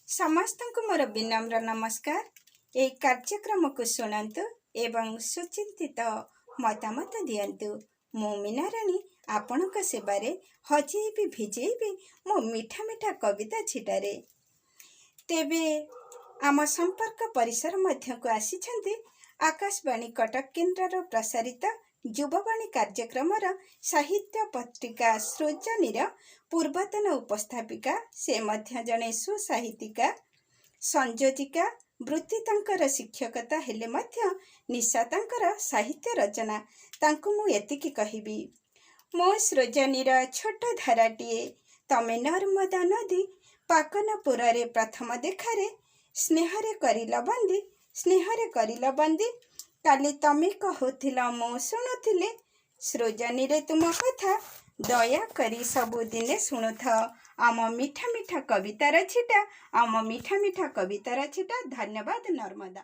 ସମସ୍ତଙ୍କୁ ମୋର ବିନମ୍ର ନମସ୍କାର। ଏହି କାର୍ଯ୍ୟକ୍ରମକୁ ଶୁଣନ୍ତୁ ଏବଂ ସୁଚିନ୍ତିତ ମତାମତ ଦିଅନ୍ତୁ। ମୁଁ ମୀନାରାଣୀ ଆପଣଙ୍କ ସେବାରେ ହଜେଇବି, ଭିଜେଇବି ମୋ ମିଠା ମିଠା କବିତା ଛିଟାରେ। ତେବେ ଆମ ସମ୍ପର୍କ ପରିସର ମଧ୍ୟକୁ ଆସିଛନ୍ତି ଆକାଶବାଣୀ କଟକ କେନ୍ଦ୍ରର ପ୍ରସାରିତ ଯୁବବାଣୀ କାର୍ଯ୍ୟକ୍ରମର ସାହିତ୍ୟ ପତ୍ରିକା ସୃଜନୀର ପୂର୍ବତନ ଉପସ୍ଥାପିକା। ସେ ମଧ୍ୟ ଜଣେ ସୁସାହିତ୍ୟିକା, ସଂଯୋଜିକା। ବୃତ୍ତି ତାଙ୍କର ଶିକ୍ଷକତା ହେଲେ ମଧ୍ୟ ନିଶା ତାଙ୍କର ସାହିତ୍ୟ ରଚନା। ତାଙ୍କୁ ମୁଁ ଏତିକି କହିବି, ମୋ ସୃଜନୀର ଛୋଟ ଧାରାଟିଏ ତମେ ନର୍ମଦା ନଦୀ। ପାକନପୁରରେ ପ୍ରଥମ ଦେଖାରେ ସ୍ନେହରେ କରିଲ ବନ୍ଦୀ, ସ୍ନେହରେ କରିଲ ବନ୍ଦୀ। କାଲି ତମେ କହୁଥିଲ, ମୁଁ ଶୁଣୁଥିଲି ସୃଜନୀରେ ତୁମ କଥା। ଦୟାକରି ସବୁଦିନେ ଶୁଣୁଥାଅ ଆମ ମିଠା ମିଠା କବିତାର ଛିଟା, ଆମ ମିଠା ମିଠା କବିତାର ଛିଟା। ଧନ୍ୟବାଦ ନର୍ମଦା।